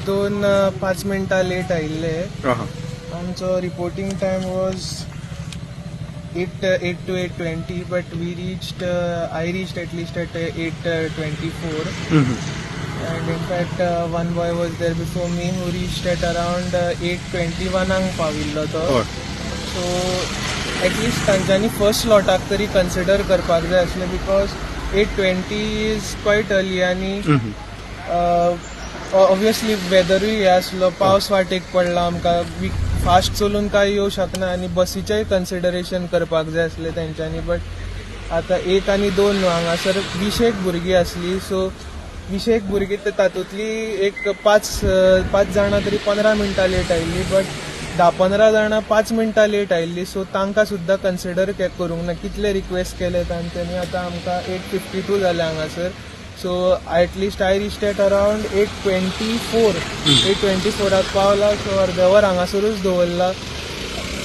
दोन 5 मिनटां लेट आयिल्ले. आहा. आमचो reporting time was 8 to 8:20, but we reached I reached at least at 8:24. And in fact, one boy was there before me who reached at around 8:21 आंक पाविल्लो तो. So at least तांच्यांनी first स्लॉटाक तरी कन्सिडर करपाक जाय आसलें, because 8:20 is quite early आनी obviously वेदरूय हें आसलो, पावस वाटेक पडला. आमकां फास्ट चलून काय येवं शकना आनी बसीचेय कन्सिडरेशन करपाक जाय आसलें तेंच्यांनी. बट आतां एक आनी दोन न्हू, हांगासर विशेक भुरगीं आसली. सो विशेक भुरगीं, तर तातूंतली एक पांच पांच जाणां तरी 15 मिनटां लेट आयिल्ली, बट 10-15 जाणां 5 मिनटां लेट आयिल्ली. सो तांकां सुद्दां कन्सिडर करूंक ना. कितले रिक्वेस्ट केले तांच्यांनी. आतां आमकां 8:52 जालें हांगासर. So at least I reached at around 8:24. 8:24 आक पावला. सो अर्दे वर हांगासरूच दवरला.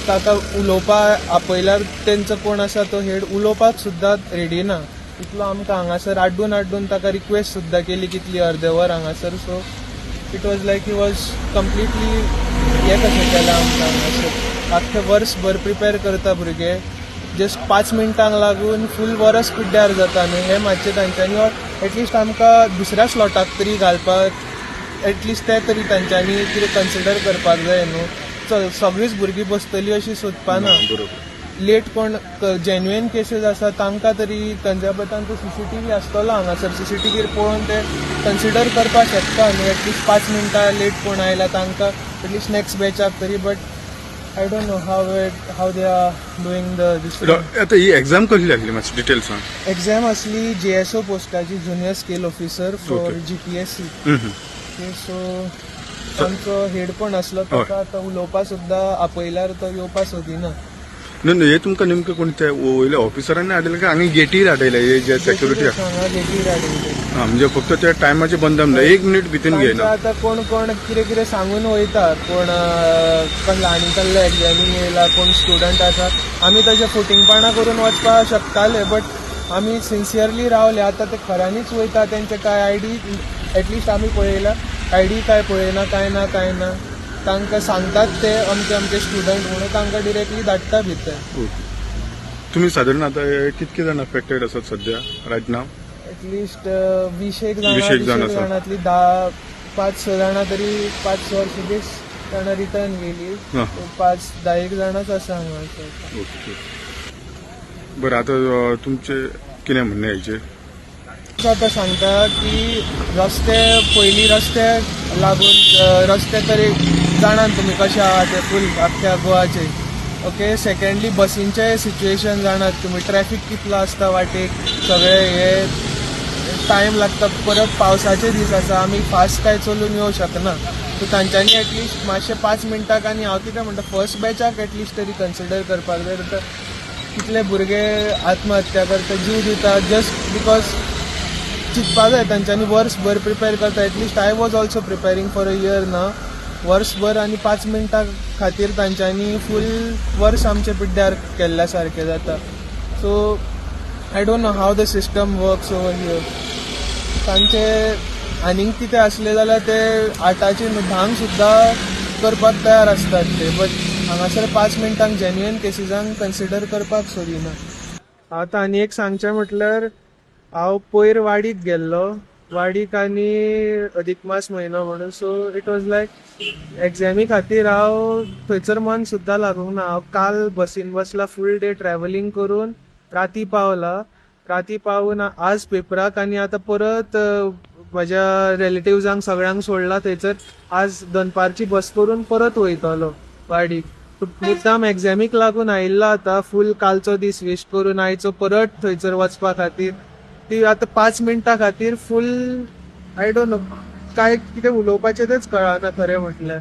ताका उलोवपा आपयल्यार तेंचो कोण आसा तो हेड उलोवपाक सुद्दां रेडी ना. इतलो आमकां हांगासर आड्डून आड्डून ताका रिक्वेस्ट सुद्दां केली कितली अर्दे वर हांगासर. So it was like he was completely हें कशें केलां आमकां हांगासर. आख्खें वर्सभर प्रिपेर करता भुरगे, जस्ट 5 मिनटांक लागून फूल वरस पिड्ड्यार जाता न्हू. हें मातशें तांच्यांनी एटलिस्ट आमकां दुसऱ्या स्लॉटाक तरी घालपाक, एटलिस्ट ते तरी तांच्यांनी कितें कन्सिडर करपाक जाय न्हू. चल, सगळींच भुरगीं बसतलीं अशी सोदपा ना. लेट कोण जेन्युइन केसीस आसा तांकां तरी कन्सिडर. तांचो सीसीटीव्ही आसतलो हांगासर, सीसीटीव्हीर पळोवन ते कन्सिडर करपाक शकता न्हू. एटलिस्ट 5 मिनटां लेट कोण आयला तांकां एटलिस्ट नेक्स्ट बॅचाक तरी. But I don't know how they are doing the this. आता ही एक्झाम कसली आसली, मातशी डिटेल सांग. एक्झाम असली जेएसओ पोस्टाची, junior scale officer for GPSC. So आमचो हेड पण आसलो, ताका आतां उलोवपा सुद्दां आपयल्यार तो येवपा सोदिना. न्हय न्हय, हे तुमकां नेमकें कोण ते वयल्या ऑफिसरांनी हाडले काय हांगा गेटीर हाडयले हे जे सेक्युरिटी? हांगा गेटीर हाडयले. हा, म्हणजे फक्त त्या टायमाचे बंधन ना, एक मिनिट भितर तांचे घेयना. आतां कोण कोण कितें कितें सांगून वयता. कोण कसलो आनी कसलो एग्जामीक येयला, कोण स्टुडंट आसा. आमी तशें फटिंगपणां करून वचपाक शकताले, बट आमी सिन्सियरली रावले. आतां ते खऱ्यांनीच वयता, तेंचे काय आयडी एटलिस्ट आमी पळयला, आयडी काय पळयना, काय ना काय ना. तांकां सांगतात ते अमके अमके स्टुडंट म्हणून, तांकां डिरेक्टली धाडटा भितर. ओके, तुम्ही साधारण आता हे कितके जण अफेक्टेड आसात सध्या रायट नाव? एटलिस्ट विशेक जाणां. विशेक जाण विशेक आसा. जाणांतली 10, पांच स जाणां तरी, पांच स सुबीस जाणां रिटर्न गेली. पांच धा एक जाणांच आसा हांगा. ओके, बरं, आता तुमचे कितें म्हणणें हेचेर? आतां सांगता की रस्ते, पयलीं रस्ते लागून रस्ते तरी जाणात तुमी कशे आहा ते फूल आख्ख्या गोवाचे. ओके, सेकंडली बसींचें सिच्युएशन जाणात तुमी, ट्रॅफीक कितलो आसता वाटेक, सगळे हे टायम लागता. परत पावसाचे दीस आसा, आमी फास्ट काय चलून येवं शकना. सो तांच्यांनी एटलिस्ट मातशें 5 मिनटाक, आनी हांव कितें म्हणटा, फर्स्ट बॅचाक एटलिस्ट तरी कन्सिडर करपाक जाय. तर कितले भुरगे आत्महत्या करता, जीव दिता, जस्ट because चिंतपा जाय तांच्यांनी वर्सभर प्रिपेर करता. At least I was also preparing for a year ना. वर्सभर आनी 5 मिनटां खातीर तांच्यांनी फूल वर्स आमचे पिड्ड्यार केल्ल्या सारकें जाता. So I don't know how the system works over here. तांचे आनीक कितें आसलें जाल्यार ते आठाचे न्हू 10 क सुद्दां करपाक तयार आसतात ते, बट हांगासर 5 मिनटांक जेन्युइन केसीसांक कन्सिडर करपाक सोदिना. आतां आनी एक सांगचें म्हटल्यार, हांव पयर वाडीक गेल्लो, वाडीक आनी अदीक मास म्हयनो म्हणून. सो it was लायक एग्जामी खातीर हांव थंयसर मन सुद्दां लागूंक ना. हांव काल बसीन बसला, फूल डे ट्रॅव्हलिंग करून राती पावला. राती पावून आज पेपराक आनी आतां परत म्हज्या रिलेटिव्जांक सगळ्यांक सोडला थंयसर. आज दनपारची बस करून परत वयतलो वाडीक. मुद्दाम एग्जामीक लागून आयिल्लो. आतां फूल कालचो दीस वेस्ट करून आयचो परत थंयसर वचपा खातीर ती आतां 5 मिनटां खातीर फूल, I don't know, काय कितें उलोवपाचें तेंच कळना खरें म्हटल्यार.